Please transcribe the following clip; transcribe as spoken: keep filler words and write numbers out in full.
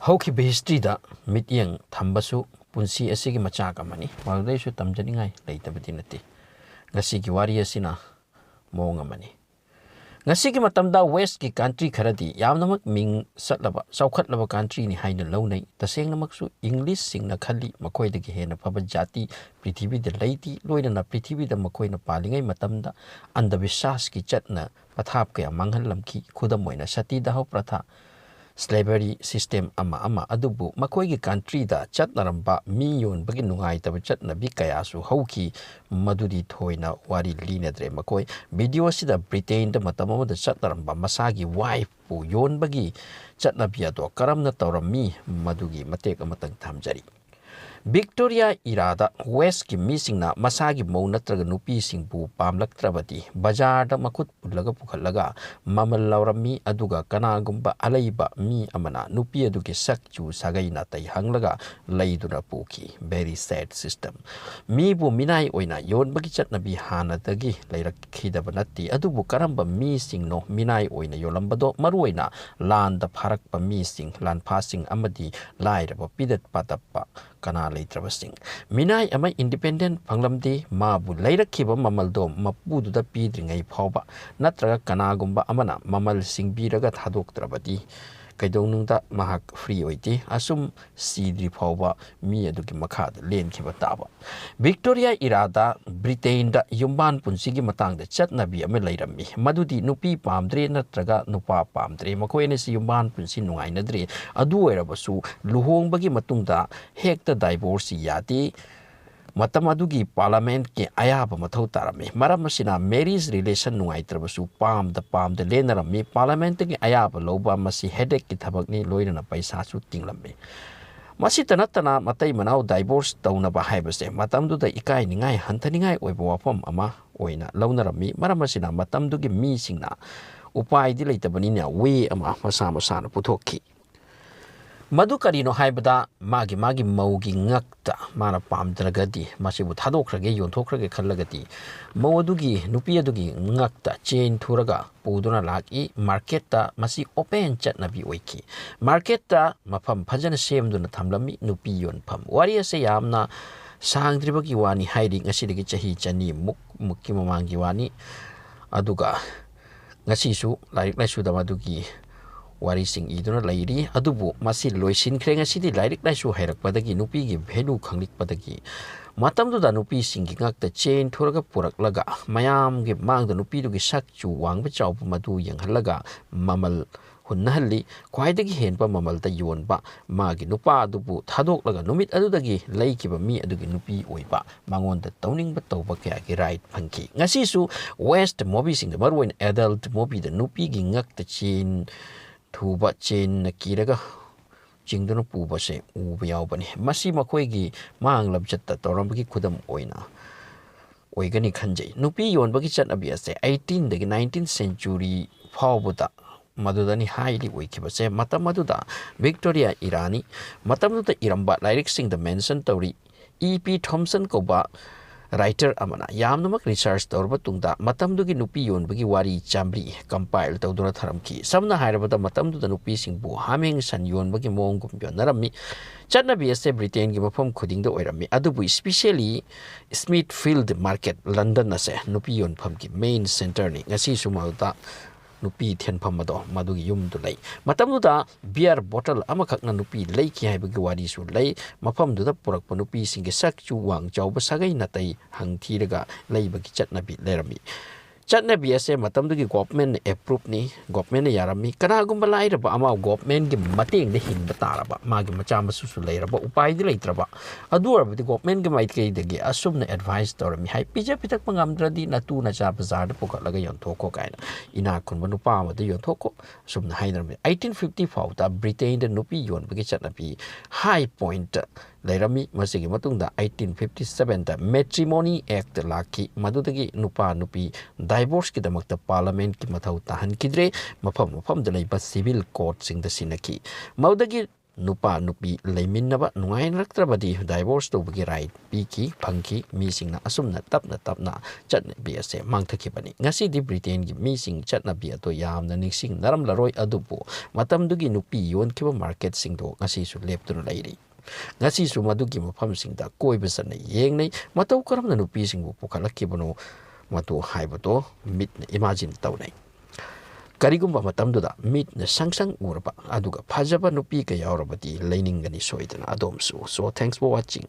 ꯍꯧꯈꯤꯕ historyꯗ ꯃꯤꯠꯌꯦꯡ ꯊꯝꯕꯁꯨ ꯄꯨꯟꯁꯤ ꯑꯁꯤꯒꯤ ꯃꯆꯥꯛ ꯑꯃꯅꯤ꯫ ꯃꯗꯨꯗꯩꯁꯨ ꯇꯝꯖꯅꯤꯡꯉꯥꯏ ꯂꯩꯇꯕꯗꯤ ꯅꯠꯇꯦ꯫ ꯉꯁꯤꯒꯤ ꯋꯥꯔꯤ ꯑꯁꯤꯅ ꯃꯑꯣꯡ ꯑꯃꯅꯤ꯫ ꯉꯁꯤꯒꯤ ꯃꯇꯝꯗ Westꯀꯤ country ꯈꯔꯗꯤ ꯌꯥꯝꯅꯃꯛ ꯃꯤꯡ ꯆꯠꯂꯕ, ꯆꯥꯎꯈꯠꯂꯕ countryꯅꯤ ꯍꯥꯏꯅ ꯂꯧꯅꯩ꯫ ꯇꯁꯦꯡꯅꯃꯛꯁꯨ Englishꯁꯤꯡꯅ ꯈꯜꯂꯤ ꯃꯈꯣꯏꯗꯒꯤ ꯍꯦꯟꯅ ꯐꯕ ꯖꯥꯇꯤ ꯄ꯭ꯔꯤꯊꯤꯕꯤꯗ ꯂꯩꯇꯦ꯫ ꯂꯣꯏꯅꯅ ꯄ꯭ꯔꯤꯊꯤꯕꯤꯗ ꯃꯈꯣꯏꯅ ꯄꯥꯜꯂꯤꯉꯩ ꯃꯇꯝꯗ ꯑꯟꯙꯕꯤꯁ꯭ꯋꯥꯁꯀꯤ ꯆꯠꯅ ꯄꯊꯥꯞ ꯀꯌꯥ ꯃꯥꯡꯍꯜꯂꯝꯈꯤ꯫ ꯈꯨꯗꯝ ꯑꯣꯏꯅ ꯁꯇꯤ ꯗꯥꯍꯣ ꯄ꯭ꯔꯊꯥ, slavery system ꯑꯃ ꯑꯃ꯫ ꯑꯗꯨꯕꯨ ꯃꯈꯣꯏꯒꯤ countryꯗ ꯆꯠꯅꯔꯝꯕ ꯃꯤ ꯌꯣꯟꯕꯒꯤ ꯅꯨꯡꯉꯥꯏꯇꯕ ꯆꯠꯅꯕꯤ ꯀꯌꯥꯁꯨ ꯍꯧꯈꯤ꯫ ꯃꯗꯨꯗꯤ ꯊꯣꯏꯅ ꯋꯥꯔꯤ ꯂꯤꯅꯗ꯭ꯔꯦ꯫ ꯃꯈꯣꯏ video ꯑꯁꯤꯗ Britainꯗ ꯃꯇꯝ ꯑꯃꯗ ꯆꯠꯅꯔꯝꯕ ꯃꯁꯥꯒꯤ wifeꯄꯨ ꯌꯣꯟꯕꯒꯤ ꯆꯠꯅꯕꯤ ꯑꯗꯣ ꯀꯔꯝꯅ ꯇꯧꯔꯝꯃꯤ, ꯃꯗꯨꯒꯤ ꯃꯇꯦꯛ ꯑꯃꯇꯪ ꯊꯝꯖꯔꯤ꯫ Victoria eraꯗ Westꯀꯤ ꯃꯤꯁꯤꯡꯅ ꯃꯁꯥꯒꯤ ꯃꯧ ꯅꯠꯇ꯭ꯔꯒ ꯅꯨꯄꯤꯁꯤꯡꯕꯨ ꯄꯥꯝꯂꯛꯇ꯭ꯔꯕꯗꯤ ꯕꯖꯥꯔꯗ ꯃꯈꯨꯠ ꯄꯨꯜꯂꯒ ꯄꯨꯈꯠꯂꯒ ꯃꯃꯜ ꯂꯧꯔꯝꯃꯤ, ꯑꯗꯨꯒ ꯀꯅꯥꯒꯨꯝꯕ ꯑꯂꯩꯕ ꯃꯤ ꯑꯃꯅ ꯅꯨꯄꯤ ꯑꯗꯨꯒꯤ ꯁꯛ ꯆꯨ ꯁꯥꯒꯩ ꯅꯥꯇꯩ ꯍꯪꯂꯒ ꯂꯩꯗꯨꯅ ꯄꯨꯈꯤ꯫ Very sad system꯫ ꯃꯤꯕꯨ ꯃꯤꯅꯥꯏ ꯑꯣꯏꯅ ꯌꯣꯟꯕꯒꯤ ꯆꯠꯅꯕꯤ ꯍꯥꯟꯅꯗꯒꯤ ꯂꯩꯔꯛꯈꯤꯗꯕ ꯅꯠꯇꯦ, ꯑꯗꯨꯕꯨ ꯀꯔꯝꯕ ꯃꯤꯁꯤꯡꯅꯣ ꯃꯤꯅꯥꯏ ꯑꯣꯏꯅ ꯌꯣꯜꯂꯝꯕꯗꯣ? ꯃꯔꯨꯑꯣꯏꯅ ꯂꯥꯟꯗ ꯐꯥꯔꯛꯄ ꯃꯤꯁꯤꯡ, ꯂꯥꯟꯐꯥꯁꯤꯡ ꯑꯃꯗꯤ ꯂꯥꯏꯔꯕ ꯄꯤꯗꯠ ꯄꯥꯗꯠꯄ ꯀꯅꯥ ꯂꯩꯇ꯭ꯔꯕꯁꯤꯡ꯫ ꯃꯤꯅꯥꯏ ꯑꯃ independent ꯐꯪꯂꯝꯗꯦ꯫ ꯃꯥꯕꯨ ꯂꯩꯔꯛꯈꯤꯕ ꯃꯃꯜꯗꯣ ꯃꯄꯨꯗꯨꯗ ꯄꯤꯗ꯭ꯔꯤꯉꯩ ꯐꯥꯎꯕ ꯅꯠꯇ꯭ꯔꯒ ꯀꯅꯥꯒꯨꯝꯕ ꯑꯃꯅ ꯃꯃꯜ ꯁꯤꯡꯕꯤꯔꯒ ꯊꯥꯗꯣꯛꯇ꯭ꯔꯕꯗꯤ ꯀꯩꯗꯧꯅꯨꯡꯗ ꯃꯍꯥꯛ free ꯑꯣꯏꯗꯦ꯫ ꯑꯁꯨꯝ ꯁꯤꯗ꯭ꯔꯤ ꯐꯥꯎꯕ ꯃꯤ ꯑꯗꯨꯒꯤ ꯃꯈꯥꯗ ꯂꯦꯟꯈꯤꯕ ꯇꯥꯕ꯫ Victoria eraꯗ Britainꯗ ꯌꯨꯝꯕꯥꯟ ꯄꯨꯟꯁꯤꯒꯤ ꯃꯇꯥꯡꯗ ꯆꯠꯅꯕꯤ ꯑꯃ ꯂꯩꯔꯝꯃꯤ, ꯃꯗꯨꯗꯤ ꯅꯨꯄꯤ ꯄꯥꯝꯗ꯭ꯔꯦ ꯅꯠꯇ꯭ꯔꯒ ꯅꯨꯄꯥ ꯄꯥꯝꯗ꯭ꯔꯦ, ꯃꯈꯣꯏ ꯑꯅꯤꯁꯤ ꯌꯨꯝꯕꯥꯟ ꯄꯨꯟꯁꯤ ꯅꯨꯡꯉꯥꯏꯅꯗ꯭ꯔꯦ꯫ ꯑꯗꯨ ꯑꯣꯏꯔꯕꯁꯨ ꯂꯨꯍꯣꯡꯕꯒꯤ ꯃꯇꯨꯡꯗ ꯍꯦꯛꯇ divorce ꯌꯥꯗꯦ꯫ ꯃꯇꯝ ꯑꯗꯨꯒꯤ parliamentꯀꯤ ꯑꯌꯥꯕ ꯃꯊꯧ ꯇꯥꯔꯝꯃꯤ꯫ ꯃꯔꯝ ꯑꯁꯤꯅ marriage relation ꯅꯨꯡꯉꯥꯏꯇ꯭ꯔꯕꯁꯨ ꯄꯥꯝꯗ ꯄꯥꯝꯗ ꯂꯦꯟꯅꯔꯝꯃꯤ꯫ Parliamentꯀꯤ ꯑꯌꯥꯕ ꯂꯧꯕ ꯃꯁꯤ headacheꯀꯤ ꯊꯕꯛꯅꯤ, ꯂꯣꯏꯅꯅ ꯄꯩꯁꯥꯁꯨ ꯇꯤꯡꯂꯝꯃꯤ꯫ ꯃꯁꯤꯇ ꯅꯠꯇꯅ ꯃꯇꯩ ꯃꯅꯥꯎ divorce ꯇꯧꯅꯕ ꯍꯥꯏꯕꯁꯦ ꯃꯇꯝꯗꯨꯗ ꯏꯀꯥꯏꯅꯤꯡꯉꯥꯏ, ꯍꯟꯊꯅꯤꯡꯉꯥꯏ ꯑꯣꯏꯕ ꯋꯥꯐꯝ ꯑꯃ ꯑꯣꯏꯅ ꯂꯧꯅꯔꯝꯃꯤ꯫ ꯃꯔꯝ ꯑꯁꯤꯅ ꯃꯇꯝꯗꯨꯒꯤ ꯃꯤꯁꯤꯡꯅ ꯎꯄꯥꯏꯗꯤ ꯂꯩꯇꯕꯅꯤꯅ way ꯑꯃ ꯃꯁꯥ ꯃꯁꯥꯅ ꯄꯨꯊꯣꯛꯈꯤ꯫ ꯃꯗꯨ ꯀꯔꯤꯅꯣ ꯍꯥꯏꯕꯗ, ꯃꯥꯒꯤ, ꯃꯥꯒꯤ ꯃꯧꯒꯤ ꯉꯛꯇ ꯃꯥꯅ ꯄꯥꯝꯗ꯭ꯔꯒꯗꯤ, ꯃꯁꯤꯕꯨ ꯊꯥꯗꯣꯛꯈ꯭ꯔꯒꯦ, ꯌꯣꯟꯊꯣꯛꯈ꯭ꯔꯒꯦ ꯈꯜꯂꯒꯗꯤ, ꯃꯧ ꯑꯗꯨꯒꯤ, ꯅꯨꯄꯤ ꯑꯗꯨꯒꯤ ꯉꯛꯇ ꯆꯦꯟ ꯊꯨꯔꯒ ꯄꯨꯗꯨꯅ ꯂꯥꯛꯏ꯫ ꯃꯥꯔꯀꯦꯠꯇ ꯃꯁꯤ ꯑꯣꯄꯦꯟ ꯆꯠꯅꯕꯤ ꯑꯣꯏꯈꯤ꯫ ꯃꯥꯔꯀꯦꯠꯇ ꯃꯐꯝ ꯐꯖꯅ ꯁꯦꯝꯗꯨꯅ ꯊꯝꯂꯝꯃꯤ ꯅꯨꯄꯤ ꯌꯣꯟꯐꯝ꯫ ꯋꯥꯔꯤ ꯑꯁꯦ ꯌꯥꯝꯅ ꯁꯥꯡꯗ꯭ꯔꯤꯕꯒꯤ ꯋꯥꯅꯤ ꯍꯥꯏꯔꯤ, ꯉꯁꯤꯗꯒꯤ ꯆꯍꯤ ꯆꯅꯤꯃꯨꯛ, ꯃꯨꯛꯀꯤ ꯃꯃꯥꯡꯒꯤ ꯋꯥꯅꯤ꯫ ꯑꯗꯨꯒ ꯉꯁꯤꯁꯨ ꯂꯥꯏꯔꯤꯛ ꯂꯥꯏꯁꯨꯗ ꯃꯗꯨꯒꯤ ꯋꯥꯔꯤꯁꯤꯡ ꯏꯗꯨꯅ ꯂꯩꯔꯤ꯫ ꯑꯗꯨꯕꯨ ꯃꯁꯤ ꯂꯣꯏꯁꯤꯟꯈ꯭ꯔꯦ꯫ ꯉꯁꯤꯗꯤ ꯂꯥꯏꯔꯤꯛ ꯂꯥꯏꯁꯨ ꯍꯩꯔꯛꯄꯗꯒꯤ, ꯅꯨꯄꯤꯒꯤ ꯚꯦꯂꯨ ꯈꯪꯂꯛꯄꯗꯒꯤ, ꯃꯇꯝꯗꯨꯗ ꯅꯨꯄꯤꯁꯤꯡꯒꯤ ꯉꯛꯇ ꯆꯦꯟ ꯊꯨꯔꯒ ꯄꯨꯔꯛꯂꯒ ꯃꯌꯥꯝꯒꯤ ꯃꯥꯡꯗ ꯅꯨꯄꯤꯗꯨꯒꯤ ꯁꯛ ꯆꯨ ꯋꯥꯡꯕ ꯆꯥꯎꯕ ꯃꯗꯨ ꯌꯦꯡꯍꯜꯂꯒ ꯃꯃꯜ ꯍꯨꯟꯅꯍꯜꯂꯤ꯫ ꯈ꯭ꯋꯥꯏꯗꯒꯤ ꯍꯦꯟꯕ ꯃꯃꯜꯗ ꯌꯣꯟꯕ ꯃꯥꯒꯤ ꯅꯨꯄꯥ ꯑꯗꯨꯕꯨ ꯊꯥꯗꯣꯛꯂꯒ ꯅꯨꯃꯤꯠ ꯑꯗꯨꯗꯒꯤ ꯂꯩꯈꯤꯕ ꯃꯤ ꯑꯗꯨꯒꯤ ꯅꯨꯄꯤ ꯑꯣꯏꯕ ꯃꯉꯣꯟꯗ ꯇꯧꯅꯤꯡꯕ ꯇꯧꯕ ꯀꯌꯥꯒꯤ ꯔꯥꯏꯠ ꯐꯪꯈꯤ꯫ ꯉꯁꯤꯁꯨ ꯋꯦꯁ꯭ꯠ ꯃꯨꯚꯤꯁꯤꯡꯗ, ꯃꯔꯨꯑꯣꯏꯅ ꯑꯦꯗꯜꯠ ꯃꯨꯚꯤꯗ ꯅꯨꯄꯤꯒꯤ ꯉꯛꯇ ꯆꯦꯟ ꯊꯨꯕ, ꯆꯦꯟꯅ ꯀꯤꯔꯒ ꯆꯤꯡꯗꯨꯅ ꯄꯨꯕꯁꯦ ꯎꯕ ꯌꯥꯎꯕꯅꯤ꯫ ꯃꯁꯤ ꯃꯈꯣꯏꯒꯤ ꯃꯥꯡ ꯂꯝꯆꯠꯇ ꯇꯧꯔꯝꯕꯒꯤ ꯈꯨꯗꯝ ꯑꯣꯏꯅ ꯑꯣꯏꯒꯅꯤ ꯈꯟꯖꯩ꯫ ꯅꯨꯄꯤ ꯌꯣꯟꯕꯒꯤ ꯆꯠꯅꯕꯤ ꯑꯁꯦ ꯑꯩꯇꯤꯟꯗꯒꯤ ꯅꯥꯏꯟꯇꯤꯟ ꯁꯦꯟꯆꯨꯔꯤ ꯐꯥꯎꯕꯗ ꯃꯗꯨꯗꯅꯤ ꯍꯥꯏꯂꯤ ꯑꯣꯏꯈꯤꯕꯁꯦ꯫ ꯃꯇꯝ ꯑꯗꯨꯗ ꯚꯤꯛꯇꯣꯔꯤꯌꯥ ꯏꯔꯥꯅꯤ, ꯃꯇꯝꯗꯨꯗ ꯏꯔꯝꯕ ꯂꯥꯏꯔꯤꯛꯁꯤꯡꯗ ꯃꯦꯟꯁꯟ ꯇꯧꯔꯤ꯫ ꯏ ꯄꯤ ꯊꯣꯝꯁꯟ ꯀꯧꯕ ꯔꯥꯏꯇꯔ ꯑꯃꯅ ꯌꯥꯝꯅꯃꯛ ꯔꯤꯁꯔꯆ ꯇꯧꯔꯕ ꯇꯨꯡꯗ ꯃꯇꯝꯗꯨꯒꯤ ꯅꯨꯄꯤ ꯌꯣꯟꯕꯒꯤ ꯋꯥꯔꯤ ꯆꯥꯃꯔꯤ ꯀꯝꯄꯥꯏꯜ ꯇꯧꯗꯨꯅ ꯊꯝꯔꯝꯈꯤ꯫ ꯁꯝꯅ ꯍꯥꯏꯔꯕꯗ, ꯃꯇꯝꯗꯨꯗ ꯅꯨꯄꯤꯁꯤꯡꯕꯨ ꯍꯥꯃꯦꯡ ꯁꯟ ꯌꯣꯟꯕꯒꯤ ꯃꯑꯣꯡꯒꯨꯝ ꯌꯣꯟꯅꯔꯝꯃꯤ꯫ ꯆꯠꯅꯕꯤ ꯑꯁꯦ ꯕ꯭ꯔꯤꯇꯦꯟꯒꯤ ꯃꯐꯝ ꯈꯨꯗꯤꯡꯗ ꯑꯣꯏꯔꯝꯃꯤ, ꯑꯗꯨꯕꯨ especially Smithfield Market, ꯂꯟꯗꯟ ꯑꯁꯦ ꯅꯨꯄꯤ ꯌꯣꯟꯐꯝꯒꯤ main centreꯅꯤ꯫ ꯉꯁꯤꯁꯨ ꯃꯗꯨꯗ ꯅꯨꯄꯤ ꯊꯦꯟꯐꯝ ꯑꯗꯣ ꯃꯗꯨꯒꯤ ꯌꯨꯝꯗꯨ ꯂꯩ꯫ ꯃꯇꯝꯗꯨꯗ beer bottle ꯑꯃꯈꯛꯅ ꯅꯨꯄꯤ ꯂꯩꯈꯤ ꯍꯥꯏꯕꯒꯤ ꯋꯥꯔꯤꯁꯨ ꯂꯩ꯫ ꯃꯐꯝꯗꯨꯗ ꯄꯨꯔꯛꯄ ꯅꯨꯄꯤꯁꯤꯡꯒꯤ ꯁꯛ ꯆꯨ ꯋꯥꯡ ꯆꯥꯎꯕ, ꯁꯥꯒꯩ ꯅꯥꯇꯩ ꯍꯪꯊꯤꯔꯒ ꯂꯩꯕꯒꯤ ꯆꯠꯅꯕꯤ ꯂꯩꯔꯝꯃꯤ꯫ ꯆꯠꯅꯕꯤ ꯑꯁꯦ ꯃꯇꯝꯗꯨꯒꯤ governmentꯅ approveꯅꯤ, governmentꯅ ꯌꯥꯔꯝꯃꯤ꯫ ꯀꯅꯥꯒꯨꯝꯕ ꯂꯥꯏꯔꯕ ꯑꯃ governmentꯀꯤ ꯃꯇꯦꯡꯗ ꯍꯤꯡꯕ ꯇꯥꯔꯕ, ꯃꯥꯒꯤ ꯃꯆꯥ ꯃꯁꯨꯁꯨ ꯂꯩꯔꯕ, ꯎꯄꯥꯏꯗꯤ ꯂꯩꯇ꯭ꯔꯕ, ꯑꯗꯨ ꯑꯣꯏꯔꯕꯗꯤ governmentꯀꯤ ꯃꯥꯏꯀꯩꯗꯒꯤ ꯑꯁꯨꯝꯅ advice ꯇꯧꯔꯝꯃꯤ ꯍꯥꯏ, ꯄꯤꯖ ꯄꯤꯊꯛꯄ ꯉꯝꯗ꯭ꯔꯗꯤ ꯅꯇꯨ ꯅꯆꯥ ꯕꯖꯥꯔꯗ ꯄꯨꯈꯠꯂꯒ ꯌꯣꯟꯊꯣꯛꯈꯣ ꯀꯥꯏꯅ꯫ ꯏꯅꯥꯛ ꯈꯨꯟꯕ ꯅꯨꯄꯥ ꯑꯃꯗ ꯌꯣꯟꯊꯣꯛꯈꯣ, ꯑꯁꯨꯝꯅ ꯍꯥꯏꯅꯔꯝꯃꯤ꯫ ꯑꯩꯇꯤꯟ ꯐꯤꯐꯇꯤ ꯐꯥꯎꯗ ꯕ꯭ꯔꯤꯇꯦꯟꯗ ꯅꯨꯄꯤ ꯌꯣꯟꯕꯒꯤ ꯆꯠꯅꯕꯤ high pointꯇ ꯂꯩꯔꯝꯃꯤ꯫ ꯃꯁꯤꯒꯤ ꯃꯇꯨꯡꯗ ꯑꯩꯇꯤꯟ ꯐꯤꯐꯇꯤ ꯁꯚꯦꯟꯗ Matrimony Act ꯂꯥꯛꯈꯤ꯫ ꯃꯗꯨꯗꯒꯤ ꯅꯨꯄꯥ ꯅꯨꯄꯤ divorceꯀꯤꯗꯃꯛꯇ parliamentꯀꯤ ꯃꯊꯧ ꯇꯥꯍꯟꯈꯤꯗ꯭ꯔꯦ꯫ ꯃꯐꯝ ꯃꯐꯝꯗ ꯂꯩꯕ civil courtꯁꯤꯡꯗ ꯁꯤꯟꯅꯈꯤ꯫ ꯃꯗꯨꯗꯒꯤ ꯅꯨꯄꯥ ꯅꯨꯄꯤ ꯂꯩꯃꯤꯟꯅꯕ ꯅꯨꯡꯉꯥꯏꯅꯔꯛꯇ꯭ꯔꯕꯗꯤ divorce ꯇꯧꯕꯒꯤ right ꯄꯤꯈꯤ, ꯐꯪꯈꯤ꯫ ꯃꯤꯁꯤꯡꯅ ꯑꯁꯨꯝꯅ ꯇꯞꯅ ꯇꯞꯅ ꯆꯠꯅꯕꯤ ꯑꯁꯦ ꯃꯥꯡꯊꯈꯤꯕꯅꯤ꯫ ꯉꯁꯤꯗꯤ ꯕ꯭ꯔꯤꯇꯦꯟꯒꯤ ꯃꯤꯁꯤꯡ ꯆꯠꯅꯕꯤ ꯑꯗꯨ ꯌꯥꯝꯅ ꯅꯤꯡꯁꯤꯡꯅꯔꯝꯂꯔꯣꯏ, ꯑꯗꯨꯕꯨ ꯃꯇꯝꯗꯨꯒꯤ ꯅꯨꯄꯤ ꯌꯣꯟꯈꯤꯕ ꯃꯥꯔꯀꯦꯠꯁꯤꯡꯗꯣ ꯉꯁꯤꯁꯨ ꯂꯦꯞꯇꯨꯅ ꯂꯩꯔꯤ꯫ ꯉꯁꯤꯁꯨ ꯃꯗꯨꯒꯤ ꯃꯐꯝꯁꯤꯡꯗ ꯀꯣꯏꯕ ꯆꯠꯅꯩ, ꯌꯦꯡꯅꯩ꯫ ꯃꯇꯧ ꯀꯔꯝꯅ ꯅꯨꯄꯤꯁꯤꯡꯕꯨ ꯄꯨꯈꯠꯂꯛꯈꯤꯕꯅꯣ ꯃꯗꯨ ꯍꯥꯏꯕꯗꯣ ꯃꯤꯠꯅ imagine ꯇꯧꯅꯩ꯫ ꯀꯔꯤꯒꯨꯝꯕ ꯃꯇꯝꯗꯨꯗ ꯃꯤꯠꯅ ꯁꯪ ꯁꯪ ꯎꯔꯕ ꯑꯗꯨꯒ ꯐꯖꯕ ꯅꯨꯄꯤꯒ ꯌꯥꯎꯔꯕꯗꯤ ꯂꯩꯅꯤꯡꯒꯅꯤ ꯁꯣꯏꯗꯅ ꯑꯗꯣꯝꯁꯨ꯫ So, thanks for watching.